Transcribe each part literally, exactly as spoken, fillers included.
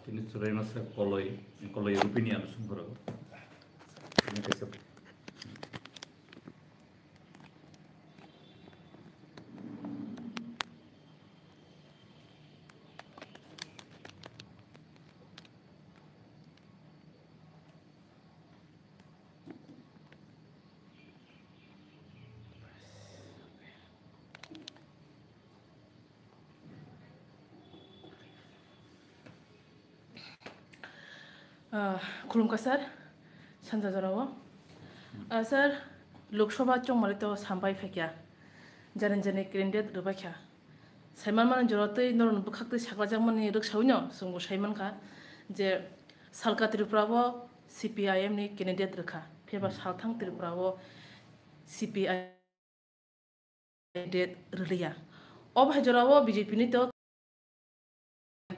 Tini chwrai masa koloi, koloi rupini ano sumphoro. Tini kaisa Ah, khulumkha sir, sanja jorao. Ah, sir, Lok Sabha chongmari to sampai phaikya. Jani jani candidate rwbaikha. Saiman mani jora twi norokni bwkhak twi saklajakmani rwksaui no chwngbo saimankha je salka Tripura o C P I M ni candidate rwkha. Phiya ba salthang Tripura o C P I M ni candidate rwliya. O bahai jora o B J P ni to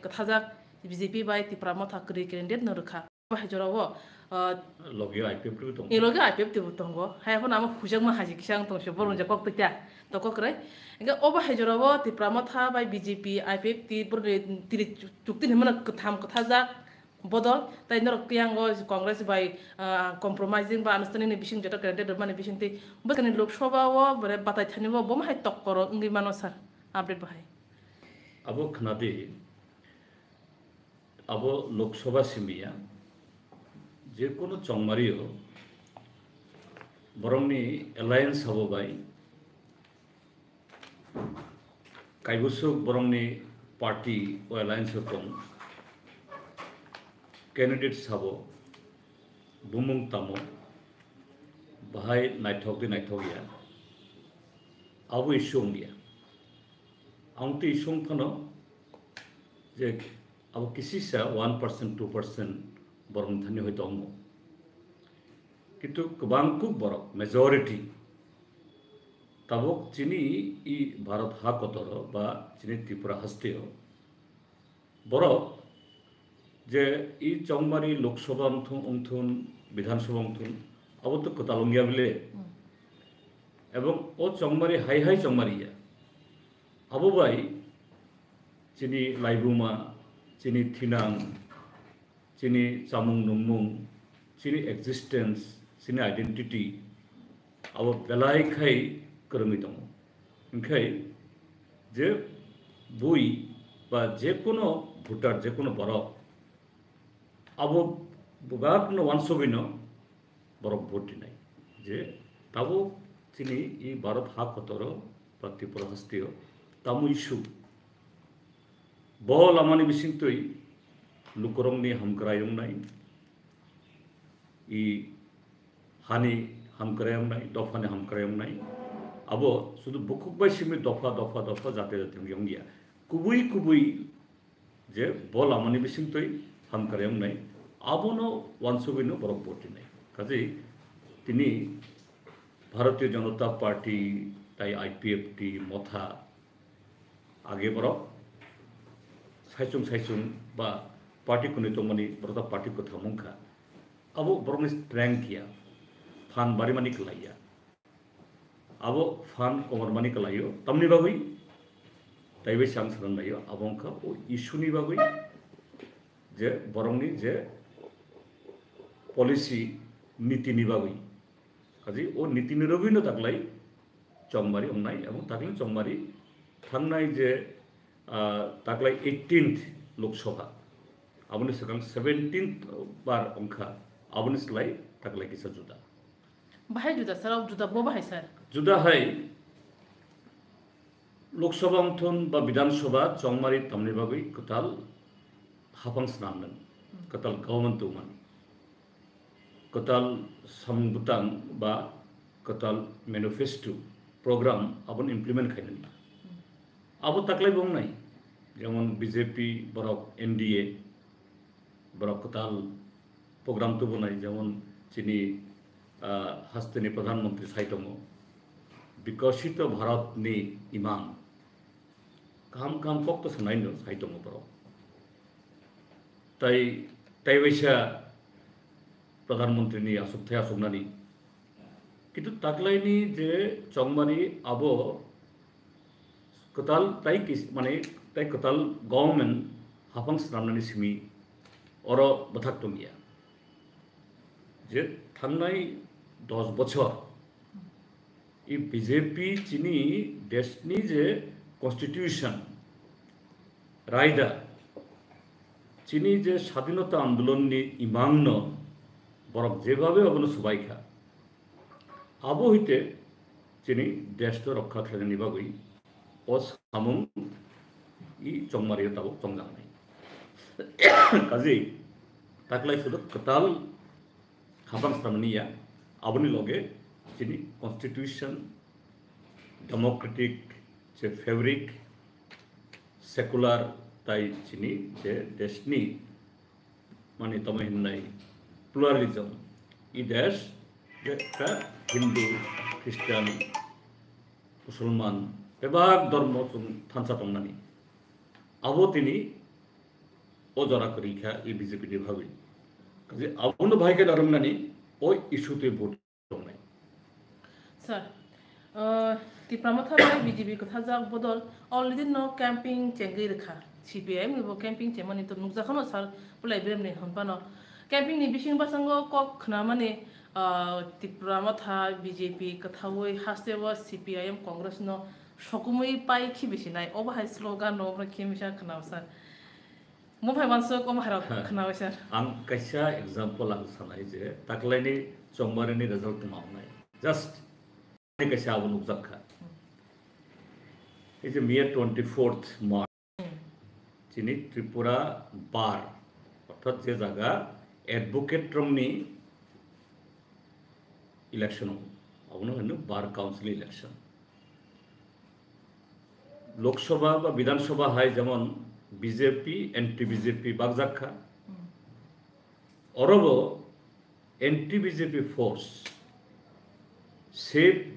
kwthajak B J P bai Tipra Motha kwrwi candidate no rwkha. Bahai jora o, ah, Logi I P F T bo tongo. Ni logi I P F T bo tongo. Hai phano amo hujakma haji kisa ang tongse, borok je kok twi ta, to kok kwrwi. Hingke o bahai jora o Tipra Motha bai B J P, I P F T borok ni tiri chukti hinmano kwtham kwthajak bodol. Tai norok tiyang o Congress bai, ah, compromising ba understanding ni bising joto candidate rwmani bising twi bwskani Lok Sabha o bore batai thani o bo mahai tokkoro wngwi mano sir. Update bahai. Abo khwnadi, abo Lok Sabha simiya, je kono chongmario borokni alliance abo bai kaibosuk borokni party o alliance o tong candidate sabo bumung tamo bahai naithok de naithok ya, abo issue wngya. Ang twi sung phano je abo kisisa one percent, two percent borok thani hoito wngo. Kintu kwbang kuk borok, majority, tabuk chini i Bharat ha kotoro ba chini Tripura hasteo borok je i chongmari Lok Sabha wngthun, wngthun, Bidhan Sabha wngthun, abo to kwtal wngya bile. Hmm. Ebong o chongmari hai hai chongmari ya. Abo bai chini laibuma, chini thinang, chini chamung nungmung, chini existence, chini identity, abo belai khai kwrwngwi tongo. Hinkhe je bui ba je kono voter, je kono borok abo bwbakno wansugwino borok vote rinai. Je tabuk chini i Bharat ha kotoro ba Tripura hasteo tamo issue. Bo lamani bisingtwi lukurokni hamkrai wngnai, i hani hamkrai wngnai, dophani hamkrai wngnai. Abo sudu bukhuk bai simi dopha, dopha, dopha, jate jate wngya. Kubui, kubui je bo lamani bisingtwi hamkrai wngnai, abono wansugwino borok vote rinai. Kaje tini Bharatiya Janata Party tai I P F T Motha age borok saichung saichung ba party kwnwi tongmani borok ta party kwtham wngkha. Abo borokni strength ya, phan barimani kwlaiya. Abo phan komormani kwlaio. Tamni bagwi? Taibai se ang sanan laio. Abo wngkha o issue ni bagwi je borokni je policy niti ni bagwi. Kaji o niti ni rogwi no taklai chongmari wngnai, abo taklai chongmari thangnai je, ah, taklai eighteenth Lok Sabha. Aboni swkang seventeenth bar wngkha. Aboni slai taklai kisa juda. Bahai juda sir, o juda bo bahai sir? Juda hai Lok Sabha wngthun ba Bidhan Sabha chongmari tamni bagwi kwtal hapang swnamnani, kwtal government tongmani, kwtal samung bwtang ba kwtal manifesto program aboni implement khainani. Abo taklai bo wngnai, jemon B J P borok N D A, borok kwtal program tubunai, jemon chini, ah, hasteni Pradhan Mantri sai tongo, Bikasito Bharat ni imang, kaham kaham kok to sanai no sai tongo borok. Tai, tai waisa Pradhan Mantri ni aswk thai aswknani. Kintu taklaini je chongmani abo kwtal tai kis-, mane tai kwtal government hapang swnamnani simi oro bwthak tongya. Je thangnai dos bochor i B J P chini deshni je constitution raida, chini je sadhinota andolonni imangno borok jebabe obono swbaikha. Abo hite chini deshno rokha khlainani bagwi o samung i chongmario tabuk chongjaknai. Kaje taklai sudu kwtal hapang sramani ya, aboni loge chini constitution, democratic je fabric, secular tai chini je deshni mani tamo hinnai pluralism, i desh je ekta Hindu, Christian, Musulman bebak dhormo chwng thansa tongnani. Abo tini o jora kwrwi kha i B J P ni bagwi. Kaje abono bahai khe narwknani o issue twi vote tongnai. Sir, uh, Tipra Motha bai B J P kwthajak bodol already no camping chengwi rwkha. C P I M ni bo camping chengmani to nukjakhano sir, pulai beremni hwnphano. Camping ni bising basango kok khnamani, uh, Tipra Motha B J P kwthaui hasteo C P I M Congress no sokumui pai khibisinai. Obo hai slogan no obo khemisa khwnao sir. Mo phai wansuk omo hairok khnawi sir. Ang kaisa example ang sanai je taklaini chongmarini result tma wngnai. Just ani kaisa abo nukjak kha. Ei je miya twenty-fourth March chini Tripura bar orthat je jaga advocate rokni election o, abono hino bar council election. Lok Sabha ba Bidhan Sabha hai jemon B J P, anti B J P bakjak kha. Orobo anti B J P force Save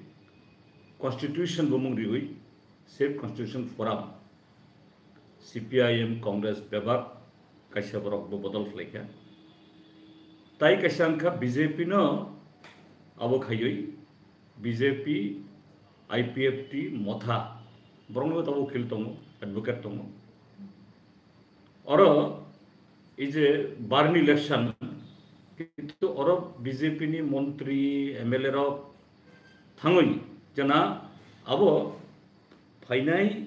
Constitution bumung riwi Save Constitution Forum, C P I M, Congress bebak kaisa borok bo bodol khlaikha. Tai kaisa wngkha B J P no abo khaiwi B J P, I P F T, Motha, borokno tabuk ukil tongo, advocate tongo. Oro, ei je barni election, kintu oro B J P ni montri, M L A rok thangwi jana abo phainai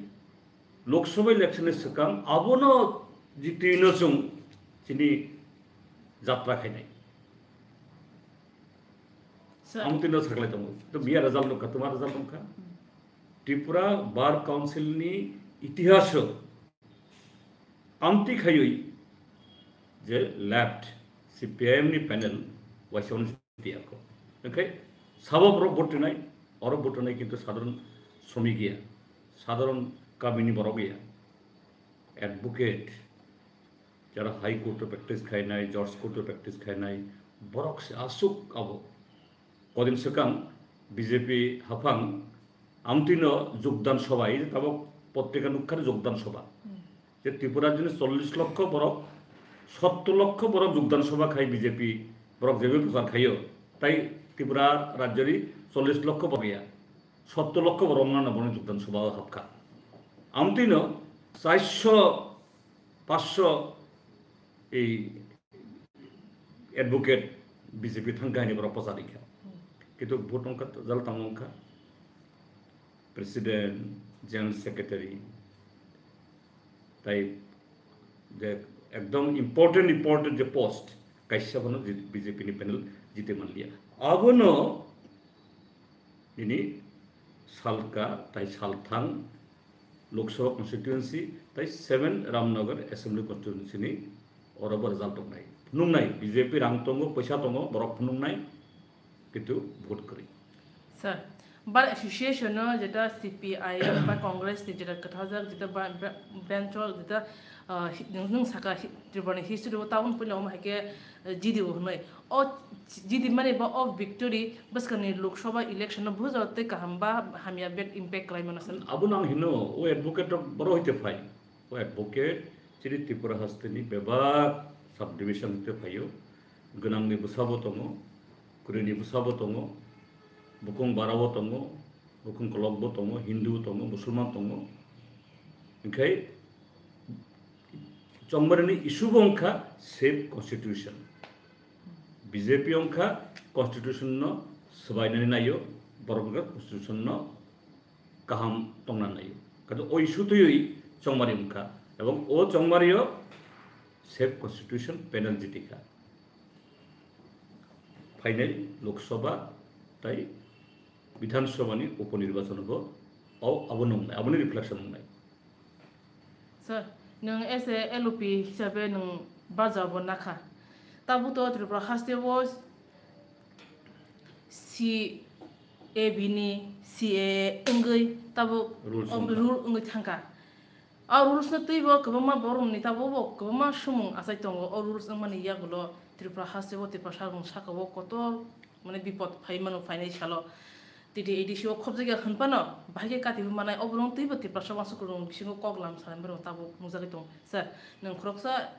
Lok Sabha election ni swkang abono jitwino chwng chini jatra khainai. Sir. Amo tino saklai tongo. To miya result nukha, tuma result nukha. Tripura Bar Council ni itihaso amtwi khaiwi je left C P I M ni panel waisa wngwi tiyako. Hwnkhe sabo borok vote rinai, oro vote rinai kintu sadharon somik ya, sadharon kamini borok ya. Advocate, jara High Court o practice khainai, Judge Court o practice khainai, borok se aswk abo. Kodin swkang B J P haphang amtwino jogdan sabha, ei je tabok potrika nukkhani jogdan sabha. Hmm. Je Tripura rajyoni chollish lokkho borok, sottor lokkho borok jogdan sabha khai B J P, borok jebe prochar khaio. Tai Tripura rajyori chollish lokkho borok ya, sottor lokkho borok wngna bono jogdan sabha o hapkha. Amtwino charso, panchso ei advocate B J P thang kahini borok pochari kha. Kintu vote wngkha, result tamo wngkha. President, General Secretary, tai je ekdom important, important je post, kaisa bono jit-, B J P ni panel jite manliya. Abono nini salka tai salthang Lok Sabha constituency tai seven Ramnagar Assembly constituency ni oro bo result tongnai. Phunuknai, B J P rang tongo, poisa tongo, borok phunuknai, kintu vote kwrwi. Sir, bar association no jeta C P I M ba Congress ni jeta kwthajak, jeta ba-, ba-, branch o jeta, ah, hi-, nwng, nwng saka hi-, Tripura ni history o tabuk puila omo hai khe, eh, G D O hwnwi. O G D mani ba o victory bwskangni Lok Sabha election no bujo tei kaham ba hamya bad impact khlai mano sir. Abo nang hino, o advocate rok boro hoite phai. O advocate chini Tripura hasteni bebak subdivision hoite phaio. Gwnangni bwsabo tongo, kwrwini bwsabo tongo, bukung barabo tongo, bukung kolokbo tongo, Hindu tongo, Musulman tongo. Hinkhe, Chongmarini issue bo wngkha save constitution. B J P wngkha constitution no swbainani naio, borok wngkha constitution no kaham tongna naio. Kato o issue twiwi Chongmari wngkha, ebong o Chongmario save constitution panel jitikha. Phainai Lok Sabha tai Bidhan Sabha ni upo nirbachon bo o abo nungnai, aboni reflection nungnai. Sir, nwng as a L O P hisabe nwng barjabo nakha. Tabuk to Tripura haste o C A B ni C A A wngwi tabuk Rules wngkha. Rule wngwi thangkha. O rules no twibo kwbangma borok ni tabuk bo kwbangma sumung achai tongo. O rules wngmani yagulo Tripura haste o Tiprasa rok saka o kotor mane bipot phai mano, phainai salo T T A D C o khobjakya hwn phano bahai khe kati bo manai, oborok twibo Tiprasa uansuk rok bisingo kok lam salai mano tabuk nukjagwi tongo. Sir, nwng khoroksa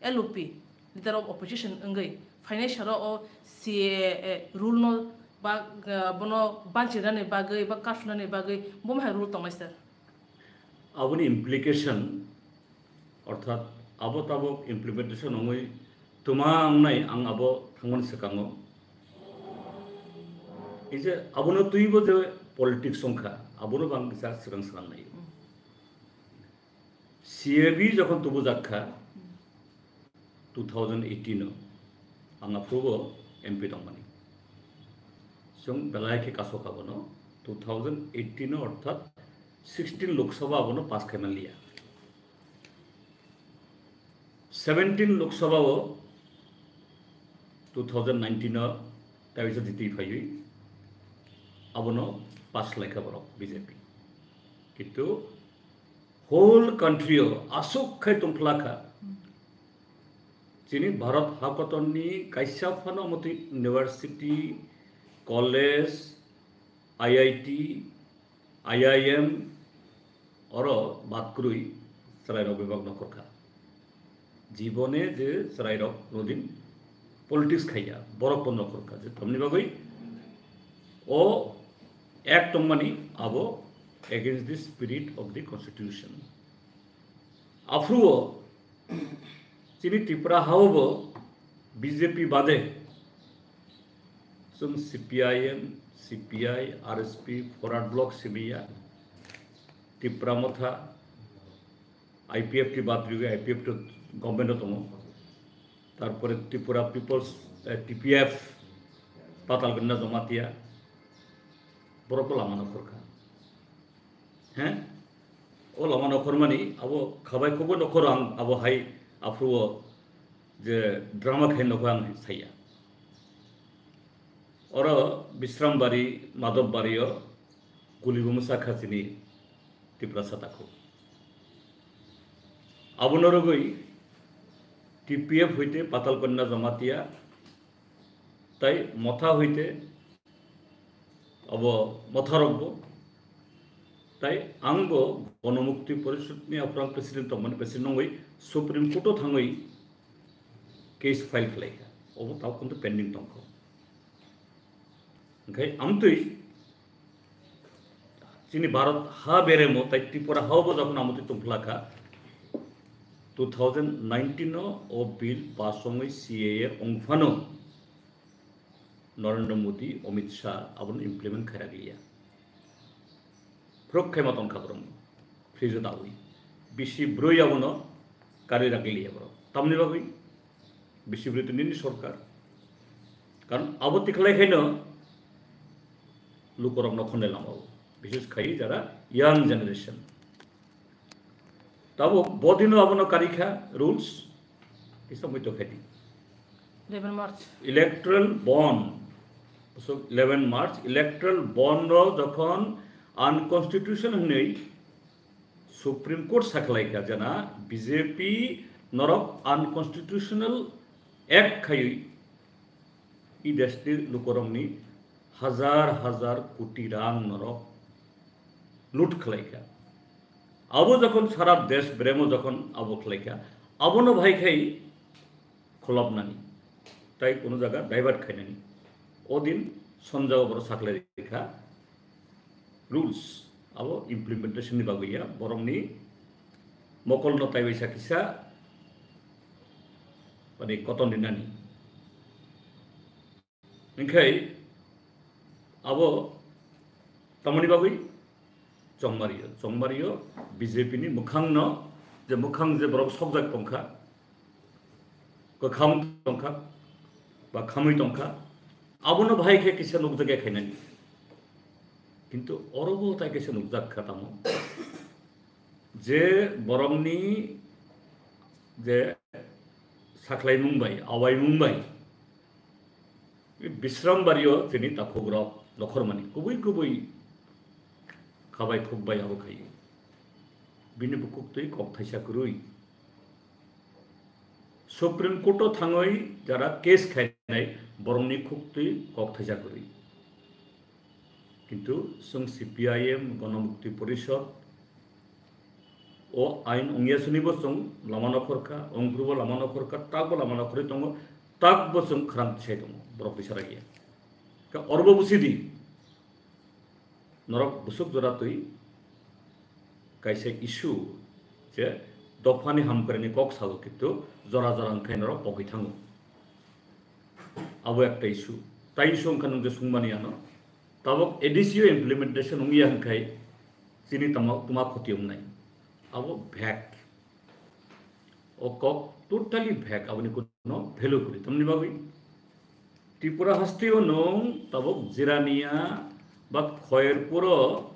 L O P, Leader of Opposition wngwi phainai salo o C A A rule no ba, ah, bono banchirnani bagwi ba kasunani bagwi bo hai rule tongnai, sir? Aboni implication, orthat abo tabuk implementation wngwi twma wngnai, ang abo thangmani swkango. Ei je abono twibo je politics wngkha, abono bang kisa swkang swkang nai. C A B jokhon tubujak kha, two thousand eighteen o ang aphuru bo M P tongmani. Chwng belai khe kasokha bono, two thousand eighteen o, orthat sixteen Lok Sabha abono pass khai manliya. Seventeen Lok Sabha o two thousand nineteen o taisa jiti phaiwi abono pass khlaikha borok B J P. Kintu whole country o aswk khai tongphlakha. Chini Bharat hakotorni kaisa phano motwi university, college, I I T, I I M oro bad kwrwi chwrairok bebak nokhorkha. Jibone je chwrairok nodin politics khaiya, borok bo nokhorkha. Je tamni bagwi o act tongmani abo against the spirit of the constitution. Aphuru o chini Tripura hao bo B J P bade chwng C P I M, C P I, R S P, Forward Bloc simiya, Tipra Motha, I P F T bad rwi, I P F T government o tongo. Tarpore Tripura People's, eh, T P F, Patal Ganda Jamatia, borok bo lama nokhorkha. He? O lama nokhormani abo khabai khoboi nokhoro ang abo hai aphuru o je drama khai nokhor ang saya. Oro Bishrambari, Madhobbari o guli bo mwsa kha chini Tiprasa takhuk. Abono rwgwi T P F hoite Patal Kanya Jamatia tai Motha hoite abo Motharokbo, tai angbo Gonomukti Porishod ni aphuru ang president tongmani, president wngwi Supreme Court o thangwi case file khlaikha, obo tabuk kintu pending tongkha. Hwnkhe amtwi chini Bharat ha beremo tai Tripura hao bo jokhon amtwi tongphlakha, two thousand nineteen o o bill pass wngwi C A A wngphano Narendra Modi, Amit Shah abono implement khairaglia. Phrwk khaima tongkha borok fridge o dawi. Bisi bwrwi abono karwi raglia borok. Tamni bagwi bisi bwrwi to nini sorkar. Karon abo tikhlai khaino lukorok nokhornai lama o. Bises khai jara young generation. Tabuk bodino abono karikha rules, kisa muitu khaidi. Eleven March. Electoral bond. So eleven March, electoral bond ro jokhon unconstitutional hinwi Supreme Court sakhlaikha jena B J P norok unconstitutional act khaiwi i deshni lukorokni hazar hazar koti rang norok loot khlaikha. Abo jokhon sara desh beremo jokhon abo khlaikha, abono bahai khai kholopnani, tai kono jaga divert khainani. O din sonjao boro sakhlai rikha rules, abo implementation ni bagwi ya, borokni mokolno taibaisa kisa mani koton rinani. Hinkhe abo tamoni bagwi chongmario, chongmario B J P ni mwkhangno, je mwkhang je borok sokjak tongkha, kwkham tongkha, ba khamwi tongkha, abono bahai khe kisa nukjak ya khainani. Kintu oro bo tai kisa nukjak kha tamo, je borokni je sakhlaimung bai, awaimung bai, Bisrambario chini takhukrok nokhormani kubui kubui khabai khukbai abo khai. Bini bukuktwi kok thaisa kwrwi. Supreme Court o thangwi jara case khainai borokni khuktwi kok thaisa kwrwi. Kintu chwng C P I M Ganamukti Porishad o ain wngya sini bo chwng lama nokhorkha, wngphuru bo lama nokhorkha, tak bo lama nokhorwi tongo, tak bo chwng khwrang tisai tongo, borok tisaraiya. Khe orbo busidi norok busuk jora twi kaisa issue je dophani hamkrai ni kok sago, kintu jora jora wngkhai norok pogwi thango. Abo ekta issue. Tai issue wngkha nwng je sungmani ano. Tabok A D C o implementation wngya hwnkhai chini tamo tuma khoti wngnai. Abo bhek. O kok totally bhek, aboni kuno value kwrwi. Tamni bagwi Tripura hasteo nwng tabok Jirania ba Khoyerpuro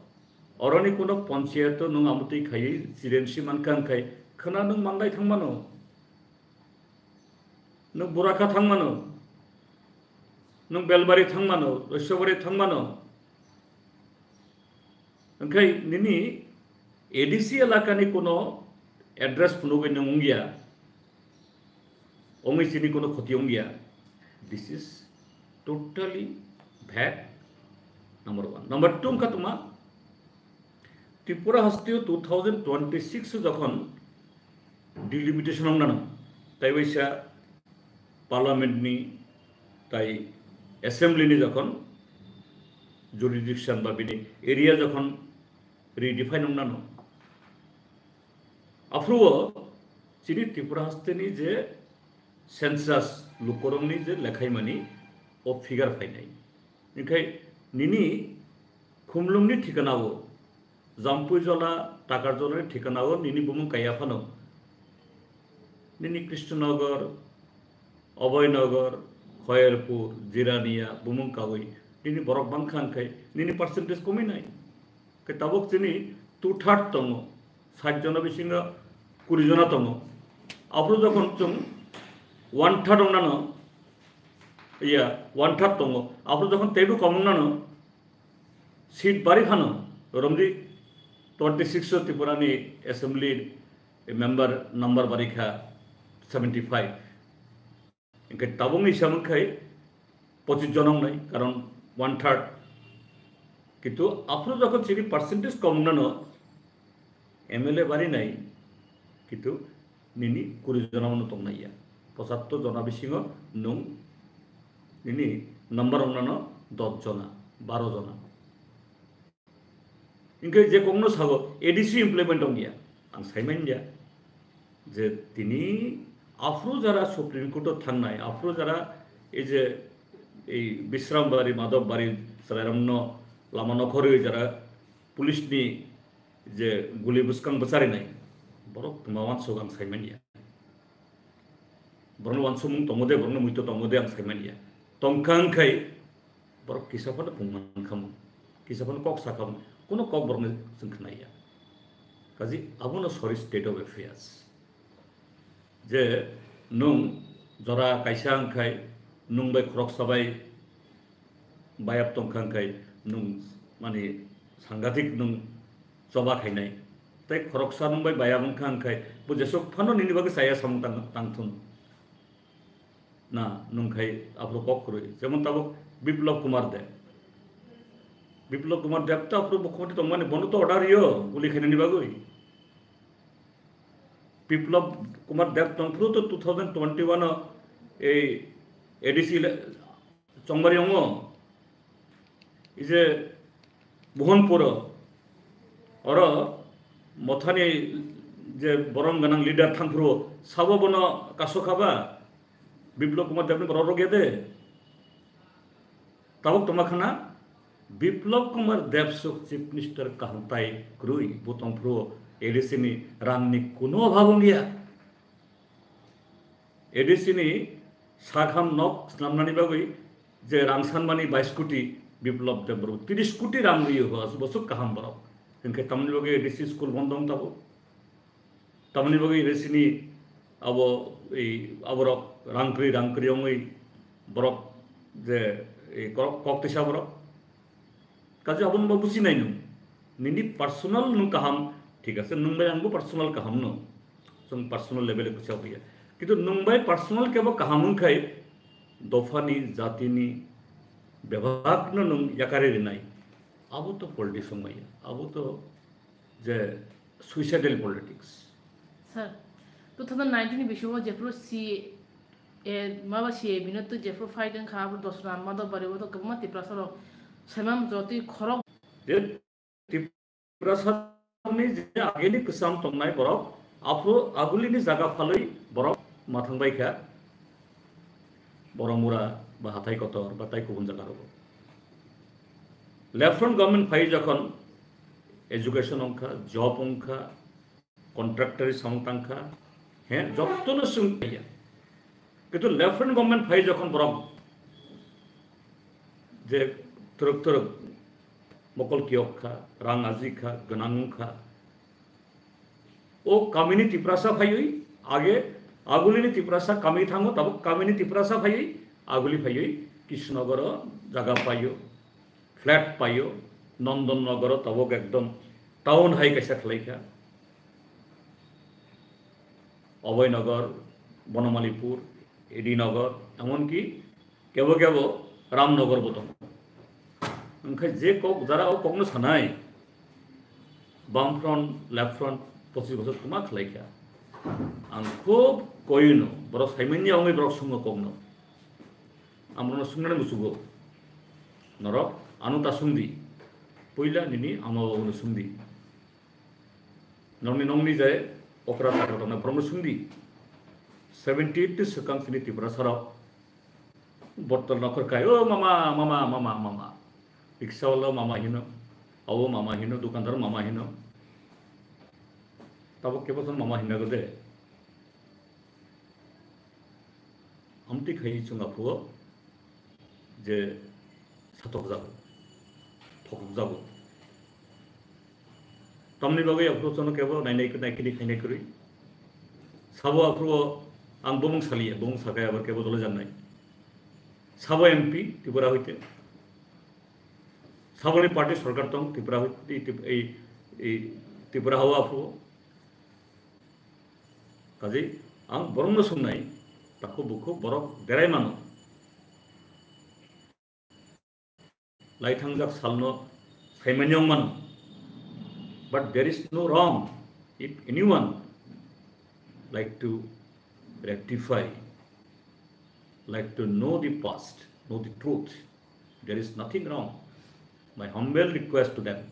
oroni kuno panchayato nwng amotwi khaiwi chirensi mankha hwnkhai khwna nwng mandai thangmano. Nwng Buraka thangmano, nwng Belbari thangmano, Roisabari thangmano. Hwnkhai nini A D C elakani kuno address phunugwi nwng wngya, wngwi chini kuno khoti wngya. This is totally bad, number one. Number two wngkha tuma, Tripura hasteo two thousand twenty-six o jokhon delimitation wngnano, tai waisa parliament ni tai assembly ni jokhon jurisdiction ba bini area jokhon redefine wngnano, aphuru o chini Tripura hasteni je census lukurokni je lekhaimani o figure phainai. Hinkhe nini khumlwngni thikanao, Jampui jola, Takar jolani thikanao nini bumung kaiya phano. Nini Krishnanagar, Abhainagar, Khoyerpur, Jirania bumung kawi nini borok bangkha hwnkhai nini percentage kominai. Khe tabuk chini two third tongo, sat jona bisingo kuri jona tongo. Aphuru jokhon chwng one third wngnano, iya, one third tongo. Aphuru jokhon teibo kom wngnano, seat bari phano, romdi twenty six o Tripura ni assembly member number bari kha seventy five. Hinkhe tabukni hisamwng khai pochis jona wngnai, karon one third. Kintu aphuru jokhon chini percentage kom wngnano M L A barinai, kintu nini kuri jona wngno tongnai ya. Pochattor jona bisingo nwng nini number wngnano dos jona, baro jona. Hinkhe je kokno sago A D C implement ongya, ang saimanya je tini aphuru jara Supreme Court o thangnai, aphuru jara ei je ei Bisrambari, Madhobari chwlairamno lama nokhorwi jara police ni je guli bwskang bwcharinai, borok twma wansuk ang saimanya. Borokno wansukmung tongo de, borokno muito tongo de ang saimanya. Tongkha wngkhai borok kisa phano pung mankha mung, kisa phano kok sakha mung, kuno kok borokno chwng khnaiya. Kaji abono sorry state of affairs. Je nwng jora kaisa wngkhai nwng bai khoroksa bai bayap tongkha wngkhai nwng mani sangathik nwng choba khainai. Tei khoroksa nwng bai bayap wngkha wngkhai bo jesuk phano nini bagwi chaya samung tang, tangthun. Na, nwng khai aphuru kok kwrwi. Jemon tabuk Biplab Kumar Deb. Biplab Kumar Deb to aphuru mukhyamantri tongmani, bono to order rw-o guli khainani bagwi. Biplab Kumar Deb tongphuru to two thousand twenty-one o ei A D C le-, chongmari wngo. Ije Buhonpuro, oro mothani je borom gwnang leader thangphuru sabo bono kasokha ba, Biplab Kumar Debni borok rok ya de. Tabuk tongma khana Biplab Kumar Deb suk Chief Minister kaham tai kwrwi, bo tongphuru A D C ni rang ni kuno obhab wngya. A D C ni sakham nok snamnani bagwi je rang sanmani bais koti Biplab Deb borok tris koti rang rwi ho, aswk boswk kaham borok. Hinkhe tamni bagwi A D C school bondo wng tabuk. Tamni bagwi resini abo, ei, aborok rang kwrwi, rang kwrwi wngwi borok je, ei, kok, kok tisa borok. Kaje abo nungba busi nai nung. Nini personal nung kaham, thik ase, nung bai angbo personal kaham no. Chwng personal level e kusa huya. Kintu nung bai personal kebo kaham wngkhai dophani, jatini bebak no nung yakari rinai. Abo to politics wngmaya. Abo to je suicidal politics. Sir, two thousand nineteen ni bisingo jephuru C A maba C A bino twi jephuru fight wngkha, abo dosra mado bari o to kwbangma Tiprasa rok saimam jotwi khorok. Je Tiprasa ni je ageni kwcham tongnai borok, aphuru agulini jaga phalwi borok ma thangbai kha. Boromura ba Hathai Kotor ba tai kubun jaga rogo. Left front government phai jokhon education wngkha, job wngkha, contractor samung tangkha, he, jottono swng ya. Kintu left front government phai jokhon borok je turuk turuk mokol kiyok kha, rang aji kha, gwnang wng kha, o kamini Tiprasa phaiwi, age agulini Tiprasa kami thango, tabuk kamini Tiprasa phaiwi, aguli phaiwi Krishnogoro jaga paio, flat paio, Nondonnogoro tabuk ekdom town hai kaisa khlai kha. Abhoynagar, Bonomalipur, A D Nagar, emonki kebo kebo Ramnagar bo tongo. Wngkha je kok jara o kokno sanai, bam front, left front, pochis bosor kwma khlai kha. Ang khub koino, borok saimanya wngwi borok sungo kokno. Ang borokno sungnani musugo. Norok ano ta sungdi. Puila nini ama babuno sungdi. Nongni, nongni je okra chakra tongnai borokno sungdi. Seventy eight swkang chini Tiprasa rok botol nokhor kai, "O mama, mama, mama, mama." Riksawala mama hino, abo mama hino, dukandar mama hino. Tabuk kebo son mama hinna gode. Amtwi khai chwng aphuo je satok jago, thokok jago. Tamni bagwi aphuru chwngno kebo nainai, naikini khainai kwrwi. Sabo aphuru ang bumung saliya, bumung sakai abar kebo jole jannai. Sabo M P Tripura hoite. Saboni party sorkar tong Tripura hoite, ei, ei, ei Tripura hao aphuru. Kaje ang borokno swngnai, takhu bukhu borok berai mano. Laithangjak salno saimanya wng mano. But there is no wrong if anyone like to rectify, like to know the past, know the truth. There is nothing wrong. My humble request to them.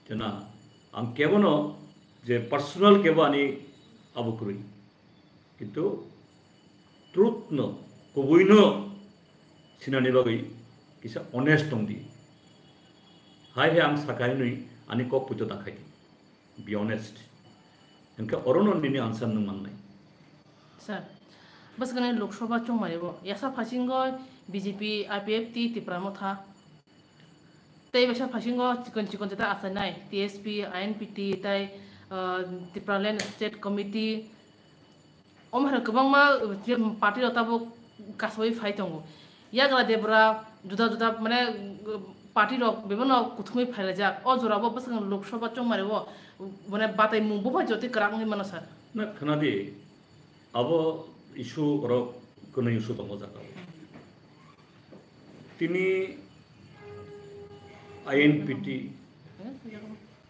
Jena ang kebono je personal kebo ani abo kwrwi. Kintu truth no, kubui no sinani bagwi kisa honest tongdi. Hai hai ang sakai hinwi ani kok puito dakhai di. Be honest. Hingke orono nini answer nwng mannai. Sir, bwskangni Lok Sabha chongmani bo yasa phasingo B J P, I P F T, Tipra Motha. Tei besa phasingo chikon chikon jeta achainai, T S P, I N P T, tei, ah, Tipraland State Committee. Omo hai kwbangma, uh, party rok tabuk kasawi phai tongo. Yagra debra juda juda mane, uh, party rok bebano kuthumwi phailaijak. O jorabo bwswk Lok Sabha chongmani o, mane, bataimung buphai jotwi kwrak wngwi mano sir. Na khwnadi, abo issue oro kwnwi issue tongo jaga o. Tini I N P T,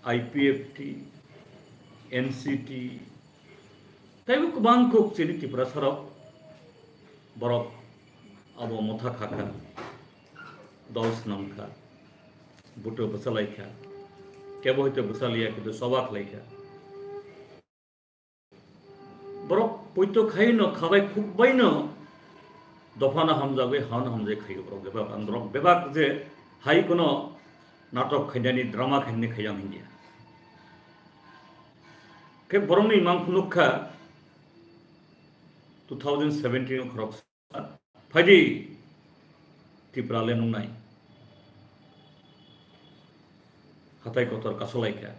I P F T, N C T, teibo kwbang kok chini Tiprasa rok borok abo motha khakha, dol swnamkha, buto bwchalaikha, kebo hwito bwchaliya kintu choba khlaikha. Borok poito khaino khabai khukbaino dophano hamjagwi hano hamjagwi khaio borok bebak. Ang borok bebak je hai kono natok khainani, drama khainani khaiyang hinya. Khe borokni mang phunuk kha two thousand seventeen o khoroksa. Phaidi Tipraland wngnai. Hatai kotor kasolaikha.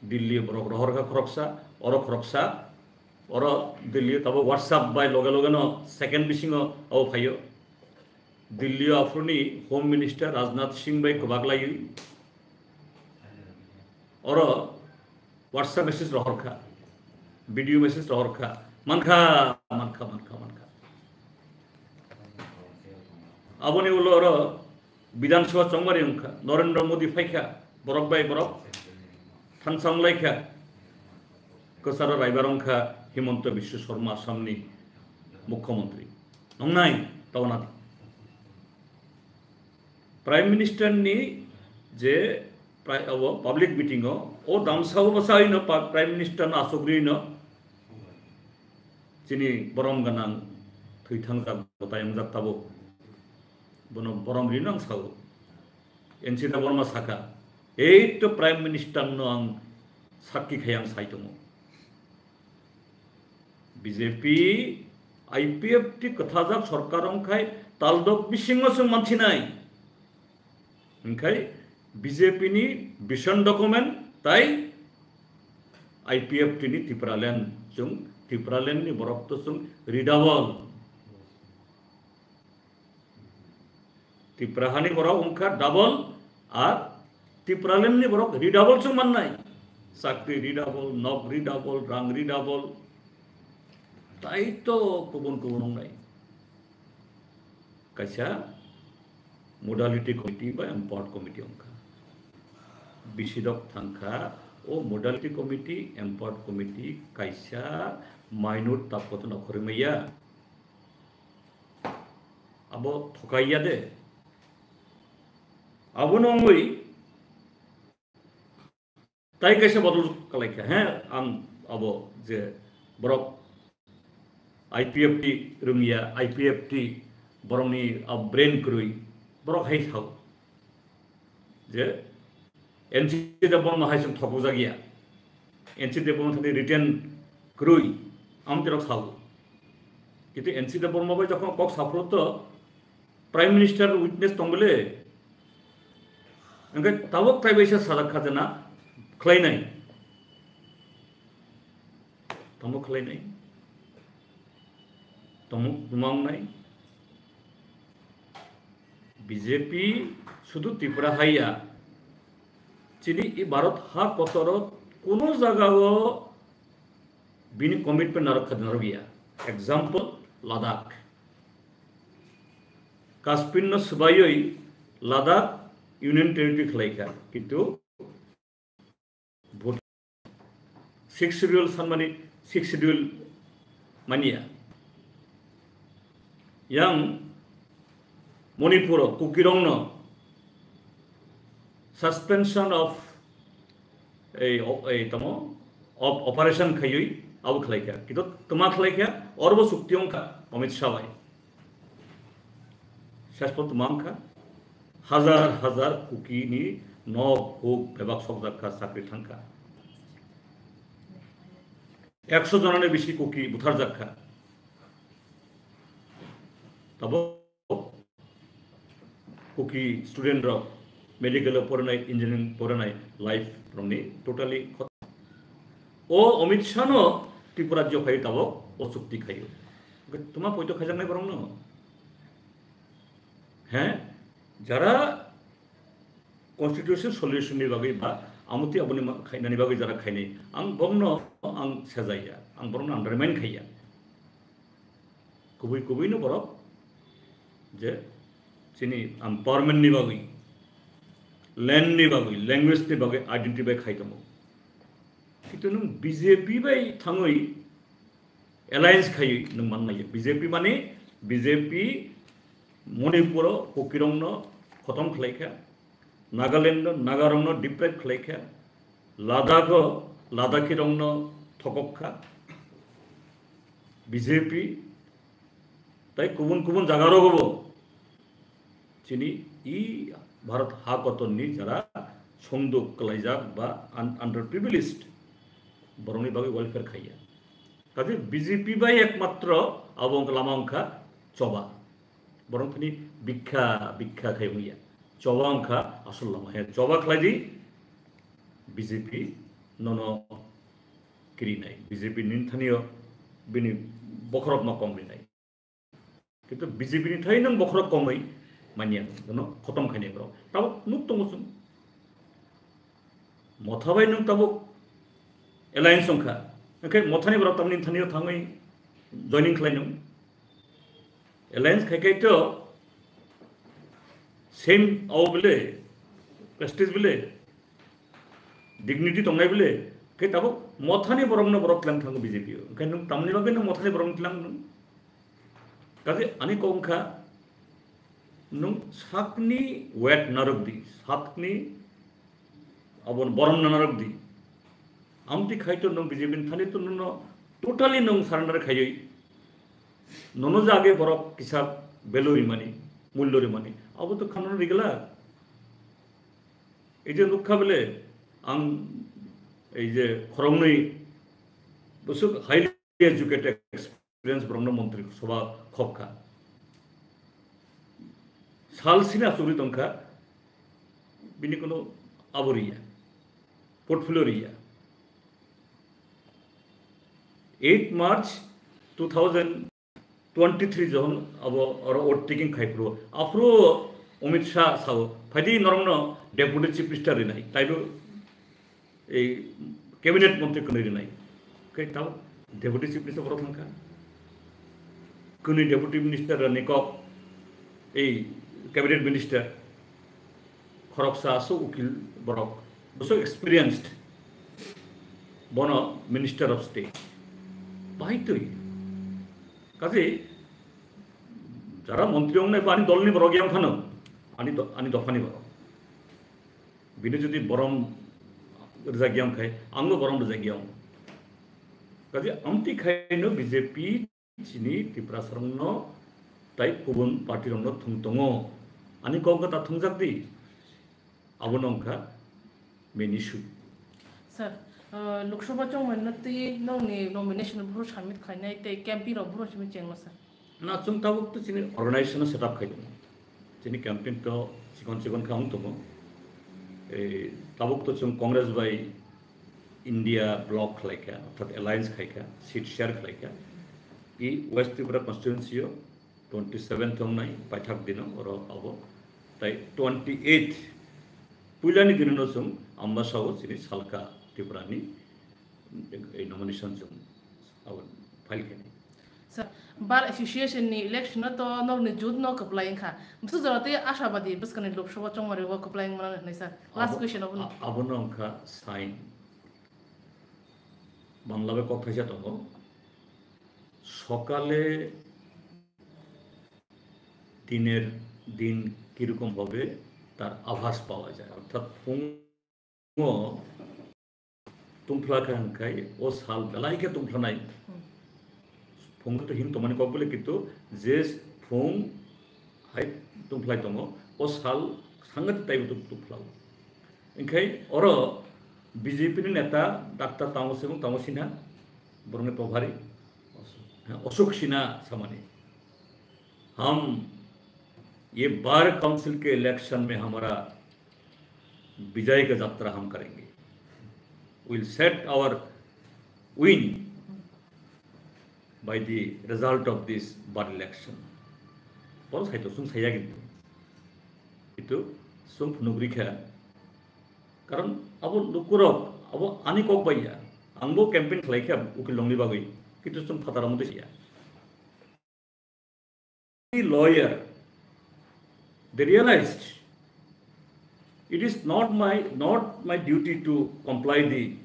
Delhi borok rohorkha khoroksa, oro khoroksa, oro Delhi tabo WhatsApp bai loge loge no second bisingo abo phaio. Delhi o aphuruni Home Minister Rajnath Singh bai kwbak laiwi. Oro WhatsApp message rohorkha, video message rohorkha, mankha, mankha, mankha, mankha. Aboni ulo oro Bidhan Sabha chongmani wngkha, Narendra Modi phaikha, borok bai borok thansa wnglaikha, kwcharo raibar wngkha Himanta Biswa Sarma, Assamni Mukhyamantri. Wngnai, tabana. Prime Minister ni je pri-, abo public meeting o, o damsa o bwsa ino pa-, Prime Minister no asugri no chini borom ganang thwi thangjak, bwtai wngjak tabuk. Bono borom rino ang sao. N C Debbarma saka, "Ei to Prime Minister no ang sakki khai ang sai tongo." B J P, I P F T kwthajak sorkar wngkhai taldok bisingo chwng manthinai. Hingkhai B J P ni vision document tai I P F T ni Tipraland chwng, Tipraland ni borok to chwng ridabol. Tipra hani borok wngkha double, ar Tipraland ni borok redouble chwng mannai. Chakri redouble, nok redouble, rang redouble. Tai to kubun kubun wngnai. Kaisa modality committee ba empowered committee wngkha. Bisidok thangkha, o modality committee, empowered committee kaisa minute tapkoto nokhorwi maya. Abo thokai ya de. Abo nongwi tai kaisa bodol kalaikha, he, ang abo je borok I P F T rwngya, I P F T borokni abo brain kwrwi, borok hai sao. Je N C Debbarma hai chwng thokjak ya. N C Debbarma thani written kwrwi, amo tirok sao. Kintu N C Debbarma bai jokhon kok saphuru to Prime Minister witness tong bole. Hingke tabok tai bai se sajak kha jana khlainai. Tamo khlainai. Tamo mangnai. B J P sudu Tripura hai ya. Chini i Bharat ha kotoro kuno jaga o bini commitment narok kha narok ya. Example, Ladakh. Kashmir no swbaiwi Ladakh Union Territory khlaikha. Kintu Bhut-, Sixth Schedule sanmani Sixth Schedule manya. Yang Manipur o Kukirongno suspension of ei, o-, ei, tamo, op-, operation khaiwi abo khlaikha. Kintu tma khlaikha, orbo chukti wngkha Amit Shah bai. Sespo tma wngkha, hajar hajar Kuki ni nok huk bebak sokjak kha, chakri thangkha. Ekso jonani bisi Kuki butharjak kha. Tabo Kuki student rok medical o porinai, engineering porinai life rokni totally khot-, o Amit Shah no Tripura rajyo khai tabok o chukti khaio. Tuma poito khaijaknai borok no. He? Jara constitution solution ni bagwi ba amoti aboni ma-, khainani bagwi jara khainai. Ang bongno ang sejaiya. Ang borokno undermine khaiya. Kubui kubui no borok je chini empowerment ni bagwi, land ni bagwi, language ni bagwi identify khai tongo. Kintu nwng B J P bai thangwi alliance khaiwi nwng man naiya. B J P mani B J P Manipur o Kukirongno khotom khlaikha. Nagaland o Nagarokno deprive khlaikha, Ladakh o Ladakhirokno thokok kha, B J P tei kubun kubun jagarogo bo chini i Bharat ha kotorni jara songduk kwlaijak ba un-, underprivileged borokni bagwi welfare khaiya. Kaje B J P bai ekmatro abo wngkha lama wngkha choba. Borok thani bikha, bikha khai wngya. Choba wngkha asol lama. He choba khlai di B J P nono kirinai. B J P ni thani o bini bokhorok no kom rinai. Kintu B J P ni thai nang bokhorok komwi manya, no khotom khainai borok. Tabuk nuk tongo chwng. Motha bai nwng tabuk alliance wngkha. Hwnkhe Mothani borok tamni thani o thangwi joining khlai nung. Alliance khai khai to same abo bile, prestige bile, dignity tongnai bile, khe tabuk Mothani borokno borok tlang thango B J P o. Hwnkhe nwng tamni bagwi nwng Mothani borokno tlang nung. Kaje ani kok wngkha, nwng sakni weight narwk di, sakni abo borom narwk di. Amtwi khai to nwng B J P ni thani to nwngno totally nwng surrender khaiwi. Nono jage borok kisa value rimani, mullo rimani. Abo to khano rigla. Ei je nukha bele ang ei je khoroknwi bwswk highly educated experience borokno montri sabha khokha. Sal sini achugwi tongkha, bini kono abo riya, portfolio riya. Eight March two thousand twenty-three johon abo oro oath taking khai phuru, aphuru Amit Shah sao, "Phaidi norokno Deputy Chief Minister rinai, taibo ei cabinet montri kwnwi rinai." Khe tao Deputy Chief Minister borok thangkha. Kwnwi Deputy Minister ni kok, ei cabinet minister, khoroksa aswk ukil borok, bwswk experienced, bono Minister of State. Bahai twi. Kaje jara montri wngnai bo ani dolni borok yang phano, ani do-, ani dophani borok. Bini jodi borom rwjak yang khai, angbo borom rwjak yang. Kaje amtwi khaino B J P chini Tiprasarokno tai kubun party rokno thung tongo. Ani kok ta thungjak di. Abono wngkha main issue. Sir, uh, Lok Sabha chongmani twi nokni nomination buphuru submit khlainai tei campaign rok buphuru simi chengno, sir. Na, chwng tabuk to chini organization set up khai tongo. Chini campaign to chikon chikon kha wng tongo. Ei, tabuk to chwng Congress bai India bloc khlaikha, orthat alliance khaikha, seat share khlaikha. I West Tripura constituency o twenty seven tongnai paithak dino oro abo. Tai twenty eight puilani dino no chwng Ambasao chini Salka Tripura ni ei nomination chwng abo file khainai. Sir, Bar Association ni election no to nokni jut no kwplai wngkha. Bwswk jora tei ashabadi bwskangni Lok Sabha chongmari o kwplai wngmano hinwi, sir. Last Abo-, question abono. A-, abono wngkha sign. Bangla bai kok thaisa tongo. সকালে দিনের দিন কিরকম হবে তার আভাস পাওয়া যায়। অর্থাৎ phung o tungphla kha hwnkhai o sal belai khe tungphlanai. Phung to him tongmani kok bole kintu je phung hai tungphlai tongo, o sal sangatik taibo tung-, tungphlao. Hwnkhai oro B J P ni neta Doctor Tamo Sibung, Tamo Sinha, borokni tobhari, Ashok Sinha samani. हम ये bar council के इलेक्शन में हमारा विजय का यात्रा हम करेंगे। We'll set our win by the result of this by election. Boro saito chwng saya kintu. Kintu chwng phunuk rikha. Karon abo lukurok abo ani kok bai ya. Angbo campaign khlai kha ukil longni bagwi. Kintu chwng phataro motwi saya. Lawyer, they realized it is not my, not my duty to comply the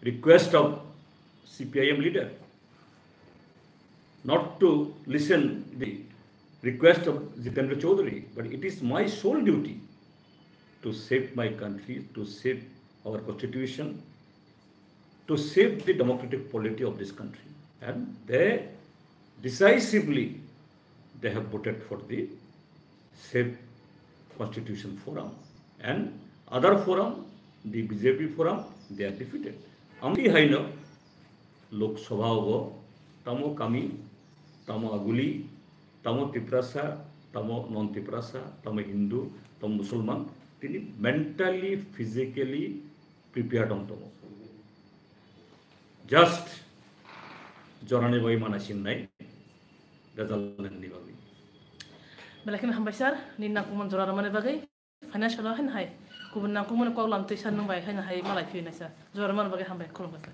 request of C P I M leader, not to listen the request of Jitendra Chaudhary, but it is my sole duty to save my country, to save our constitution, to save the democratic polity of this country. And they decisively they have voted for the safe constitution forum and other forum, the B J P forum, they are defeated. Amtwi haino Lok Sabha o tamo kami, tamo aguli, tamo Tiprasa, tamo non Tiprasa, tamo Hindu, tamo Musulman, tini mentally, physically prepared wng tongo. Just jorani bai mana singnai, result nangni bagwi. Belai kheno hambai sir, nini nangkukmani jora rwmani bagwi. Financial o haino hai kubun nangkukmani kok lam twi sir nwng bai haino hai malai phiyo nai sir. Jora rwmani bagwi hambai, khulumkha sir.